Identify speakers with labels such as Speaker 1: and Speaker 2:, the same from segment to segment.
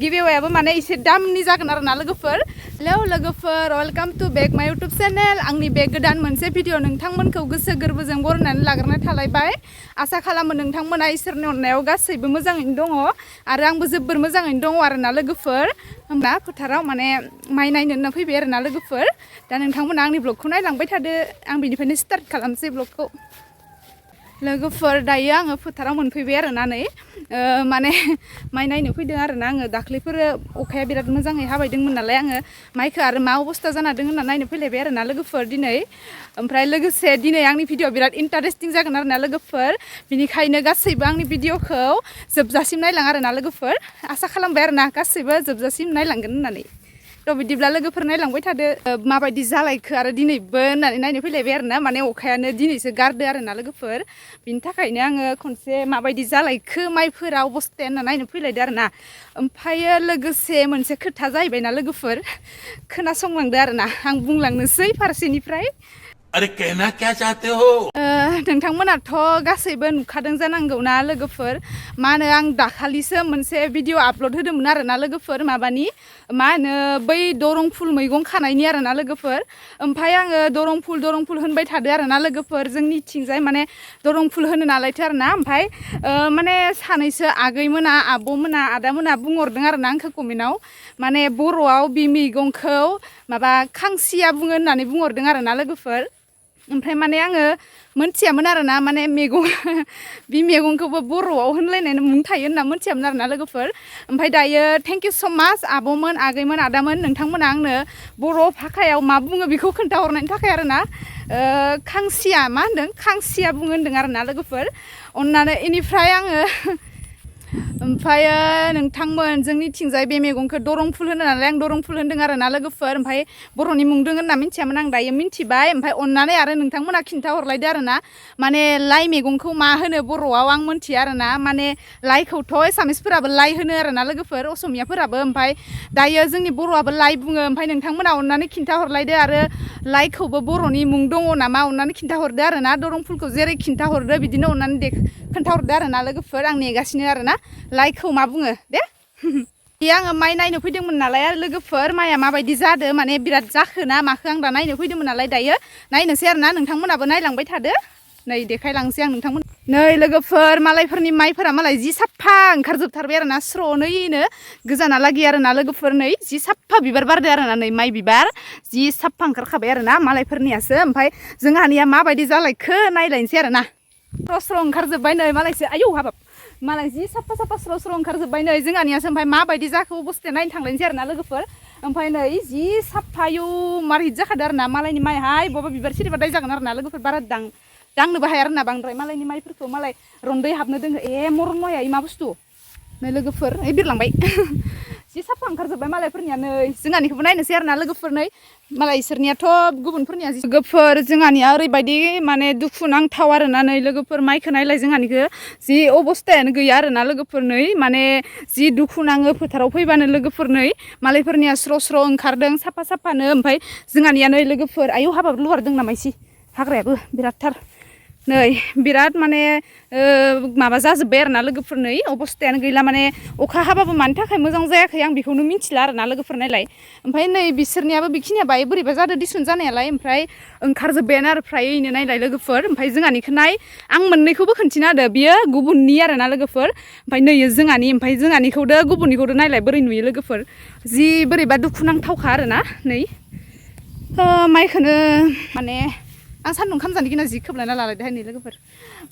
Speaker 1: गिवेअवेआबो माने एसे दामनि जागोन आरोना लोगोफोर हेलौ लोगोफोर वेलकाम टू बेक माय यूट्यूब चैनल आंनि बे गोदान मोनसे भिडिअ नोंथांमोनखौ गोसो गोरबोजों बरायनानै लाग्रोनाय थालायबाय आसा खालामो नोंथांमोना इसोरनि अननायाव गासैबो मोजाङैनो दङ आरो आंबो जोबोर मोजाङैनो दङ आरोना लोगोफोर होमबा फोथाराव माने माइ नायनो होनना फैबाय आरोना लोगोफोर दा नोंथांमोना आंनि ब्लगखौ नायलांबाय थादो आं बेनिफ्रायनो स्टार्ट खालामसै ब्लगखौ लोगोफोर दायो आङो फोथाराव मोनफैबाय आरोना नै माने माइ नायनो फैदों आरोना आङो दाख्लैफोर अखाया बिराद मोजाङै हाबायदोंमोन नालाय आङो माइखौ आरो मा अबस्था जाना दं होनना नायनो फैलायबाय आरोना लोगोफोर दिनै ओमफ्राय लोगोसे दिनै आंनि भिडिअ बिराद इन्टारेस्टिं जागोन आरोना लोगोफोर बिनिखायनो गासैबो आंनि भिडिअखौ जोबजासिम नायलां आरोना लोगोफोर आसा खालामबाय आरोना गासैबो जोबजासिम नायलांगोन होननानै थ' बिदिब्ला लोगोफोर नायलांबाय थादो माबायदि जालायखो आरो दिनैबो होननानै नायनो फैलायबाय आरोना माने अखायानो दिनैसो गारदो आरोना लोगोफोर बिनि थाखायनो आङो खनसे माबायदि जालायखो माइफोरा अबस्थाया होनना नायनो फैलायदो आरोना ओमफ्रायो लोगोसे मोनसे खोथा जाहैबायना लोगोफोर खोनासंलांदो आरोना आं बुंलांनोसै फारसेनिफ्राय
Speaker 2: अरे कहना क्या चाहते हो
Speaker 1: नोंथांमोनाथ' गासैबो नुखादों जानांगौना लोगोफोर मा होनो आं दाखालिसो मोनसे भिडिअ आपल'ड होदोंमोन आरोना लोगोफोर माबानि मा होनो बै दरं फुल मैगं खानायनि आरोना लोगोफोर ओमफ्राय आङो दरं फुल होनबाय थादो आरोना लोगोफोर जोंनिथिंजाय माने दरं फुल होनो नालायथो आरोना ओमफ्राय माने सानैसो आगैमोना आब'मोना आदामोना बुंहरदों आरोना आंखौ कमेन्टआव माने बर'आव बे मैगंखौ माबा खांसिया बुङो होननानै बुंहरदों आरोना लोगोफोर ओमफ्राय माने आङो मोनथियामोन आरोना माने मैगं बे मैगंखौबो बर'आव होनलायनाय मुं थायो होनना मोनथियामोन आरोना लोगोफोर ओमफ्राय दायो थेंक इउ स' माच आब'मोन आगैमोन आदामोन नोंथांमोना आंनो बर' भाषायाव मा बुङो बेखौ खोन्थाहरनायनि थाखाय आरोना खांसिया मा होनदों खांसिया बुङो होनदों आरोना लोगोफोर अननानै इनिफ्राय आङो ओमफ्रायो नोंथांमोन जोंनिथिंजाय बे मैगंखौ दरं फुल होनो नालाय आं दरं फुल होनदों आरोना लोगोफोर ओमफ्राय बर'नि मुं दङ होनना मिन्थियामोन आं दायो मिन्थिबाय ओमफ्राय अननानै आरो नोंथांमोना खिन्थाहरलायदो आरोना माने लाइ मैगंखौ मा होनो बर'आव आं मिन्थिया आरोना माने लाइखौथ' एसामिसफोराबो लाइ होनो आरोना लोगोफोर असमियाफोराबो ओमफ्राय दायो जोंनि बर'आबो लाइ बुङो ओमफ्राय नोंथांमोना अननानै खिन्थाहरलायदो आरो लाइखौबो बर'नि मुं दङ नामा अननानै खिन्थाहरदो आरोना दरं फुलखौ जेरै खिन्थाहरदो बिदिनो अननानै खोन्थाहरदो आरोना लोगोफोर आं नेगासिनो आरोना लाइखौ मा बुङो दे आङो माइ नायनो फैदोंमोन नालाय आरो लोगोफोर माइआ माबायदि जादों माने बिराद जाखोना माखो आं दा नायनो फैदोंमोन नालाय दायो नायनोसै आरोना नोंथांमोनाबो नायलांबाय थादो नै देखायलांसै आं नोंथांमोन नै लोगोफोर मालायफोरनि माइफोरा मालाय जि साफा ओंखारजोबथारबाय आरोना स्र'नैनो गोजानालागै आरोना लोगोफोर नै जि साफा बिबार बारदो आरोना नै माइ बिबार जि साफा ओंखारखाबाय आरोना मालायफोरनियासो ओमफ्राय जोंहानिया माबायदि जालायखो नायलायनोसै आरोना स्र' ओंखारजोब्बाय नै मालायसो आयौ हाबाब मालाय जि साफा स्र' ओंखारजोब्बाय नै जोंहानियासो ओमफ्राय माबायदि जाखो अबस्थाया नायनो थांलायनोसै आरोना लोगोफोर ओमफ्राय नै जि साफायौ मार हिट जाखादो आरोना मालायनि माइहाय बबा बिबार सिरिबा दाय जागोन आरोना लोगोफोर बारा दांनोबो हाया आरोना बांद्राय मालायनि माइफोरखौ मालाय रन्दै हाबनो दोङो मरन माइया मा बुस्थु नै लोगोफोर बिरलांबाय जि साफा ओंखारजोब्बाय मालायफोरनिया नै जोंहानिखौबो नायनोसै आरोना लोगोफोर नै मालाय इसोरनियाथ' गुबुनफोरनिया लोगोफोर जोंहानिया ओरैबायदि माने दुखु नांथाव आरोना नै लोगोफोर माइखौ नायलाय जोंहानिखौ जि अबस्थायानो गैया आरोना लोगोफोर नै माने जि दुखु नाङो फोथाराव फैबानो लोगोफोर नै मालायफोरनिया स्र' ओंखारदों साफानो ओमफ्राय जोंहानिया नै लोगोफोर आयौ हाबाब लुवारदों नामा इसे हाग्रायाबो बिरादथार नै बिराद माने माबा जाजोब्बाय आरोना लोगोफोर नै अबस्थायानो गैला माने अखा हाबाबो मानि थाखाय मोजां जायाखै आं बेखौनो मिन्थिला आरोना लोगोफोर नायलाय ओमफ्राय नै बिसोरनियाबो बेखिनिया बाय बोरैबा जादों दिसुन जानायालाय ओमफ्राय ओंखारजोब्बायानो आरो फ्रायैनो नायलाय लोगोफोर ओमफ्राय जोंहानिखौ नाय आं मोननैखौबो खोन्थिना होदो बियो गुबुननि आरोना लोगोफोर ओमफ्राय नै जोंहानि ओमफ्राय जोंहानिखौदो गुबुननिखौदो नायलाय बोरै नुयो लोगोफोर जि बोरैबा दुखु नांथावखा आरोना नै माइखौनो माने आं सान्दुं खामजानो गिना जि खोबलायना लालायदोहाय नै लोगोफोर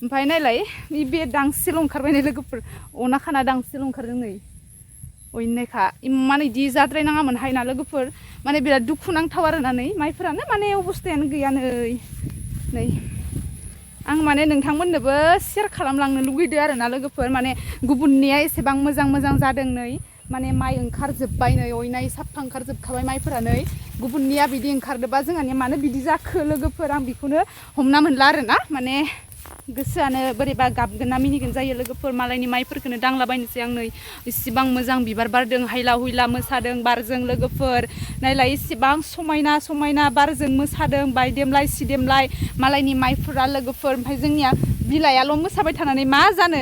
Speaker 1: ओमफ्राय नायलाय बे दांसेल' ओंखारबाय नै लोगोफोर अना खाना दांसेल' ओंखारदों नै अयनायखा इमान इदि जाद्रायनाङामोनहाय ना लोगोफोर माने बिराद दुखु नांथाव आरोना नै माइफोरानो माने अबस्थायानो गैया नै आं माने नोंथांमोननोबो शेयार खालामलांनो लुगैदो आरोना लोगोफोर माने गुबुननिया एसेबां मोजां जादों नै माने माइ ओंखारजोब्बाय नै अयनाय साफा ओंखारजोबखाबाय माइफोरा नै गुबुननिया बिदि ओंखारदोबा जोंहानिया मानो बिदि जाखो लोगोफोर आं बेखौनो हमना मोनला आरोना माने गोसोआनो बोरैबा गाबगोन ना मिनिगोन जायो लोगोफोर मालायनि माइफोरखौनो दांलाबायनोसै आं नै इसिबां मोजां बिबार बारदों हायला हुइला मोसादों बारजों लोगोफोर नायलाय इसिबां समायना बारजों मोसादों बायदेमलाय सिदेमलाय मालायनि माइफोरा लोगोफोर ओमफ्राय जोंनिया बिलाइयाल' मोसाबाय थानानै मा जानो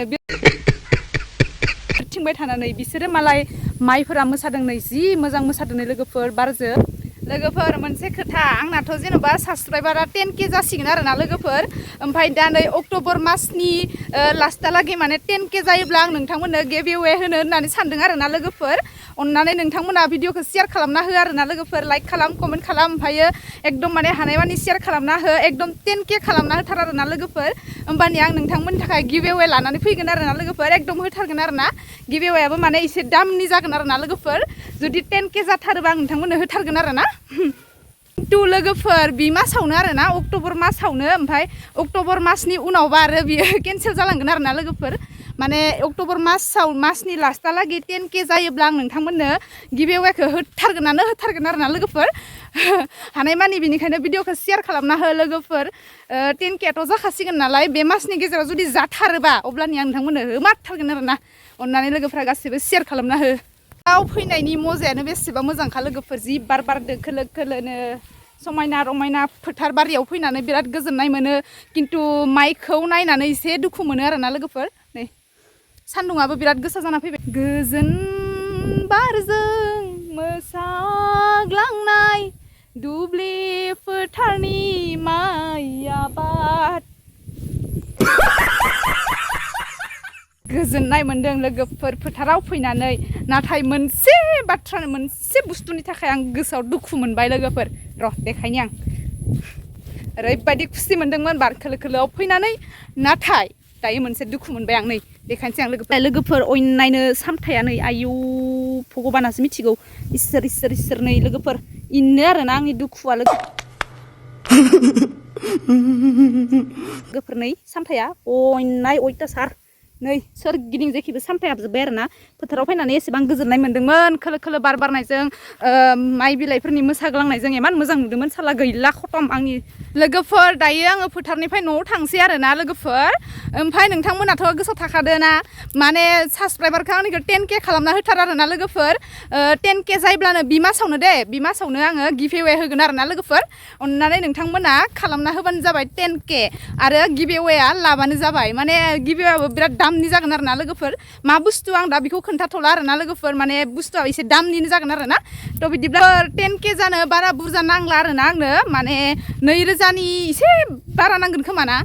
Speaker 1: गिदिंथिंबाय थानानै बिसोरो मालाय माइफोरा मोसादों नै जि मोजां मोसादों नै लोगोफोर बारजों लोगोफोर मोनसे खोथा आंनाथ' जेनेबा साबस्क्राइबारा 10K जासिगोन आरोना लोगोफोर ओमफ्राय दा नै अक्ट'बर मासनि लास्टहालागै माने 10K जायोब्ला आं नोंथांमोननो गिभ एवे होनो होननानै सानदों आरोना लोगोफोर अन्नानै नोंथांमोना भिडिअखौ शेयार खालामना हो आरोना लोगोफोर लाइक खालाम कमेन्ट खालाम ओमफ्रायो एकदम माने हानायमानि शेयार खालामना हो एकदम 10K खालामना होथार आरोना लोगोफोर होमबानि आं नोंथांमोननि थाखाय गिभ एवे लानानै फैगोन आरोना लोगोफोर एकदम होथारगोन आरोना गिभ एवेआबो माने एसे दामनि जागोन आरोना लोगोफोर जुदि 10K जाथारोबा आं नोंथांमोननो होथारगोन आरोना खिन्थु लोगोफोर बे मासावनो आरोना अक्ट'बर मासावनो ओमफ्राय अक्ट'बर मासनि उनावबा आरो बियो केनसेल जालांगोन आरोना लोगोफोर माने अक्ट'बर मासनि लास्टहालागै 10K जायोब्ला आं नोंथांमोननो गिभ एवेखौ होथारगोन आरोना लोगोफोर हानायमानि बिनिखायनो भिडिअखौ शेयार खालामना हो लोगोफोर 10Kआथ' जाखासिगोन नालाय बे मासनि गेजेराव जुदि जाथारोबा अब्लानि आं नोंथांमोननो होमारथारगोन आरोना अन्नानै लोगोफ्रा गासैबो शेयार खालामना हो दाउ फैनायनि मजायानो बेसेबा मोजांखा लोगोफोर जि बार बारदों खोलो खोलोनो समायना रमायना फोथार बारियाव फैनानै बिराद गोजोननाय मोनो खिन्थु माइखौ नायनानै एसे दुखु मोनो आरोना लोगोफोर नै सान्दुङाबो बिराद गोसा जाना फैबाय गोजोन बारजों मोसाग्लांनाय दुब्लि फोथारनि माइ आबाद गोजोननाय मोनदों लोगोफोर फोथाराव फैनानै नाथाय मोनसे बुस्थुनि थाखाय आं गोसोआव दुखु मोनबाय लोगोफोर र' देखायनि आं ओरैबायदि खुसि मोनदोंमोन बार खोलो खोलोआव फैनानै नाथाय दायो मोनसे दुखु मोनबाय आं नै देखायनोसै आं लोगोफोर नायनो सामथाया नै आयौ भगबानासो मिथिगौ इसोर नै लोगोफोर इनो आरोना आंनि दुखुआ लोगोफोर नै सामथाया अयथासार नै सोरगिदिं जेखिबो सामथाय हाबजोब्बाय आरोना फोथाराव फैनानै एसेबां गोजोननाय मोन्दोंमोन खोलो खोलो बार बारनायजों माइ बिलाइफोरनि मोसाग्लांनायजों इमान मोजां नुदोंमोन साला गैला खतम आंनि लोगोफोर दायो आङो फोथारनिफ्राय न'आव थांसै आरोना लोगोफोर ओमफ्राय नोंथांमोनाथ' गोसोआव थाखादों ना माने साबस्क्राइबारखौ आंनिखौ 10K खालामना होथार आरोना लोगोफोर 10K जायोब्लानो बे मासावनो आङो गिभ एवे होगोन आरोना लोगोफोर अन्नानै नोंथांमोना खालामना होबानो जाबाय 10K आरो गिभ एवेआ लाबानो जाबाय माने गिभ एवेआबो बिराद दामनि जागोन आरोना लोगोफोर मा बुस्थु आं दा बेखौ खोन्थाथ'ला आरोना लोगोफोर माने बुस्थुआ एसे दामनिनो जागोन आरोना थ' बिदिब्ला 10K जानो बारा बुरजा नांला आरोना आंनो माने 2000नि एसे बारा नांगोन खोमा ना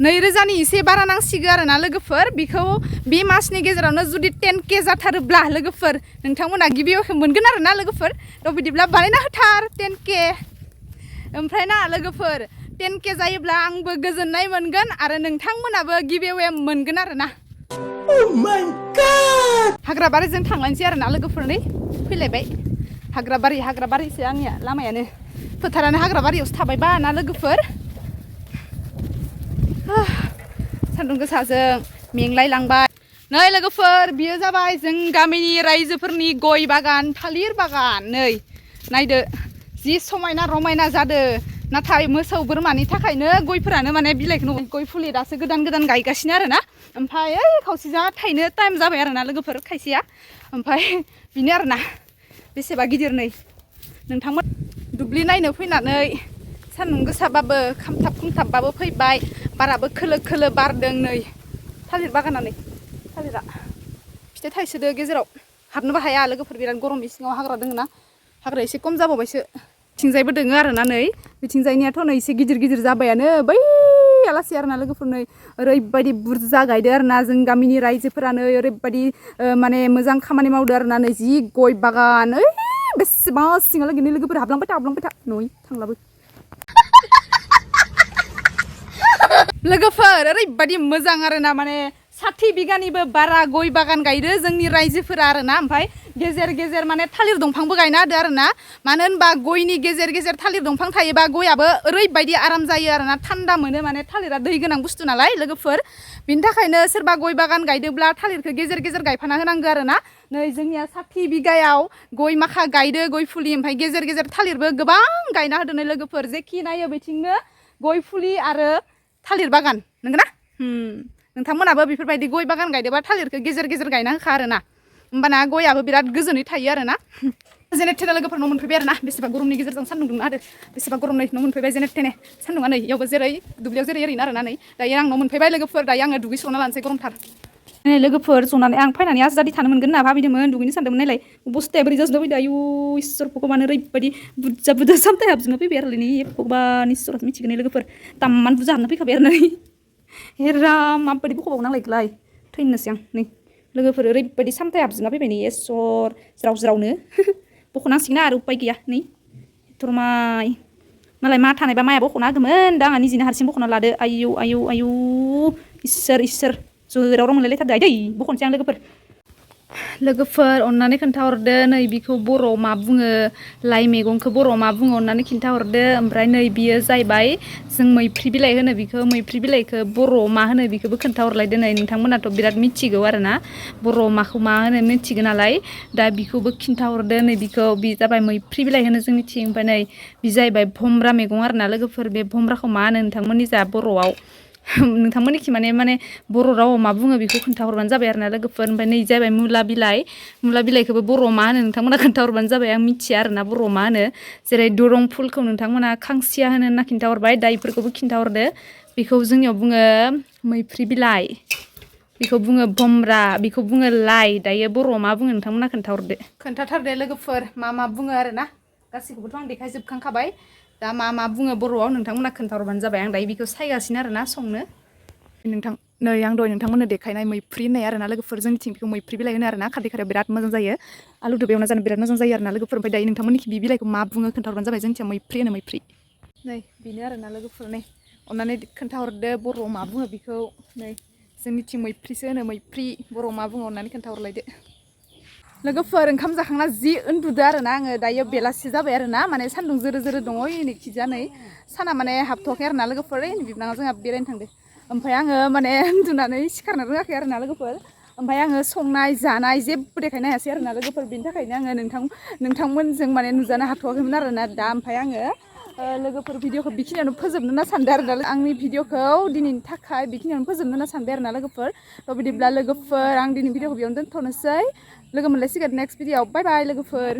Speaker 1: 2000नि एसे बारा नांसिगोन आरोना लोगोफोर बेखौ बे मासनि गेजेरावनो जुदि 10K जाथारोब्ला लोगोफोर नोंथांमोना गिभ एवेखौ मोनगोन आरोना लोगोफोर थ' बिदिब्ला बानायना होथार 10K ओमफ्राय ना लोगोफोर 10K जायोब्ला आंबो गोजोननाय मोनगोन आरो नोंथांमोनाबो गिभ एवे मोनगोन आरोना
Speaker 2: Oh my God!
Speaker 1: हाग्राबारिजों थांलायनोसै आरोना लोगोफोर नै फैलायबाय हाग्राबारिसो आंनिया लामायानो फोथारानो हाग्राबारियावसो थाबायबा ना लोगोफोर सान्दुं गोसाजों मेंलाय लांबाय नै लोगोफोर बियो जाबाय जों गामिनि रायजोफोरनि गय बागान थालिर बागान नै नायदो जि समायना रमायना जादों नाथाय मोसौ बोरमानि थाखायनो गयफोरानो माने बिलाइखौ गय फुलि दासो गोदान गायगासिनो आरोना ओमफ्राय खावसेजा थायनो टाइम जाबाय आरोना लोगोफोर खायसेया ओमफ्राय बिनो आरोना बेसेबा गिदिर नै नोंथांमोन दुब्लि नायनो फैनानै सान्दुं गोसाबाबो खामथाबबाबो फैबाय बाराबो खोलो खोलो बारदों नै थालिर बागाना नै थालिरा फिथाइ थाइसोदो गेजेराव हाबनोबो हाया लोगोफोर बिराद गरम सिङाव हाग्रा दङ ना हाग्राया एसे खम जाबावबायसो बिथिंजायबो दोङो आरोना नै बिथिंजायनियाथ' नै एसे गिदिर जाबायानो बै आलासि आरोना लोगोफोर नै ओरैबायदि बुरजा गायदो आरोना जों गामिनि रायजोफोरानो ओरैबायदि माने मोजां खामानि मावदो आरोना नै जि गय बागान बेसेबां सिङालागै लोगोफोर हाबलांबाय था नै थांलाबो लोगोफोर ओरैबायदि मोजां आरोना माने 60 बिगानिबो बारा गय बागान गायदो जोंनि रायजोफोरा आरोना ओमफ्राय गेजेर माने थालिर दंफांबो गायना होदो आरोना मानो होनबा गयनि गेजेर थालिर दंफां थायोबा गयाबो ओरैबायदि आराम जायो आरोना थान्दा मोनो माने थालिरा दै गोनां बुस्थु नालाय लोगोफोर बिनि थाखायनो सोरबा गय बागान गायदोब्ला थालिरखौ गेजेर गायफाना होनांगौ आरोना नै जोंनिया 60 बिगायाव गय माखा गायदो गय फुलि ओमफ्राय गेजेर थालिरबो गोबां गायना होदो नै लोगोफोर जेखि नायो बिथिंनो गय फुलि आरो थालिर बागान नंगौना नोंथांमोनाबो बेफोरबायदि गय बागान गायदोबा थालिरखौ गेजेर गायना होखा आरोना होमबाना गयाबो बिराद गोजोनै थायो आरोना जेने थेने लोगोफोर न' मोनफैबाय आरोना बेसेबा गरमनि गेजेरजों सान्दुं दुंना होदो बेसेबा गरम नै न' मोनफैबाय जेने थेने सान्दुङा नै इयावबो जेरै दुब्लियाव जेरै ओरैनो आरोना नै दायो आं न' मोनफैबाय लोगोफोर दायो आङो दुगैस्र'ना लानोसै गरमथार लोगोफोर जनानै आं फैनानै आजादि थानो मोनगोन होनना भाबिदोंमोन दुगैनो सानदोंमोन नायलाय बस्थाया बोरै जाजोबना फैदो आयु इसोर भगबान ओरैबायदि बुरजा बुरजा सामथाय हाबजोबना फैबाय आरो नै भगबान इसोरासो मिथिगोन लोगोफोर ताम्मान बुरजा हाबना फैखाबाय आरो नै हेराम माबायदि बख'बावनांलायखोलाय थैनोसै आं नै लोगोफोर ओरैबायदि सामथाय हाबजोबना फैबाय नै इसर ज्राव ज्रावनो बख'नांसिगोन आरो उपाय गैया नै थरमाय मालाय मा थानायबा माया बख'ना होगौमोन दा आंहा निजेनो हारसिं बख'ना लादो आयौ आयौ आयौ इसोर इसोर जोराव रं मोनलायलायथारदो दै बख'नोसै आं लोगोफोर अननानै खोन्थाहरदो नै बिखौ बर'आव मा बुङो लाइ मैगंखौ बर'आव मा बुङो अननानै खिन्थाहरदो ओमफ्राय नै बियो जाहैबाय जों मैफ्रि बिलाइ होनो बिखौ मैफ्रि बिलाइखौ बर'आव मा होनो बिखौबो खोन्थाहरलायदो नै नोंथांमोनाथ' बिराद मिथिगौ आरोना बर'आव माखौ मा होनो मिथिगौ नालाय दा बिखौबो खिन्थाहरदो नै बिखौ बि जाबाय मैफ्रि बिलाइ होनो जोंनिथिं ओमफ्राय नै बि जाहैबाय भमब्रा मैगं आरोना लोगोफोर बे भमब्राखौ मा होनो नोंथांमोननि जा बर'आव नोंथांमोननिखि माने बर' रावाव मा बुङो बेखौ खोन्थाहरबानो जाबाय आरोना लोगोफोर ओमफ्राय नै जाबाय मुला बिलाइखौबो बर'आव मा होनो नोंथांमोना खोन्थाहरबानो जाबाय आं मिथिया आरोना बर'आव मा होनो जेरै दरं फुलखौ नोंथांमोना खांसिया होनो होनना खिन्थाहरबाय दा इफोरखौबो खिन्थाहरदो बेखौ जोंनियाव बुङो मैफ्रि बिलाइ बेखौ बुङो भमब्रा बेखौ बुङो लाइ दायो बर'आव मा बुङो नोंथांमोना खोन्थाथारदो लोगोफोर मा बुङो आरोना गासैखौबोथ' आं देखायजोबखांखाबाय दा मा बुङो बर'आव नोंथांमोना खोन्थाहरबानो जाबाय आं दायो बेखौ सायगासिनो आरोना संनो नोंथां नै आं दहाय नोंथांमोननो देखायनाय मैफ्रि होननाय आरोना लोगोफोर जोंनिथिं बेखौ मैफ्रि बिलाइ होनो आरोना खारदै खारियाव बिराद मोजां जायो आलुदो एवना जानो बिराद मोजां जायो आरोना लोगोफोर ओमफ्राय दायो नोंथांमोननिखि बे बिलाइखौ मा बुङो खोन्थाहरबानो जाबाय जोंनिथिं मैफ्रि होनो मैफ्रि नै बेनो आरोना लोगोफोर नै अननानै खोन्थाहरदो बर'आव मा बुङो बेखौ नै जोंनिथिं मैफ्रिसो होनो मैफ्रि बर'आव मा बुङो अननानै खोन्थाहरलायदो लोगोफोर ओंखाम जाखांना जि उन्दुदो आरोना आङो दायो बेलासि जाबाय आरोना माने सान्दुं जोरो दङ इनिखिजा नै साना माने हाबथ'वाखै आरोना लोगोफोर बिबनाङा जोंहा बेरायनो थांदो ओमफ्राय आङो माने उन्दुनानै सिखारनो रोङाखै आरोना लोगोफोर ओमफ्राय आङो संनाय जानाय जेबो देखायनो हायासै आरोना लोगोफोर बेनि थाखायनो आङो नोंथांमोनजों माने नुजानो हाथ'वाखैमोन आरोना दा ओमफ्राय आङो लोगोफोर भिडिअखौ बेखिनियावनो फोजोबनो होनना सानदों आरोना आंनि भिडिअखौ दिनैनि थाखाय बेखिनियावनो फोजोबनो होनना सानदों आरोना लोगोफोर थ' बिदिब्ला लोगोफोर आं दिनै भिडिअखौ बेयावनो दोनथ'नोसै लोगो मोनलायसिगोन नेक्स्ट भिडिअआव बाय बाय लोगोफोर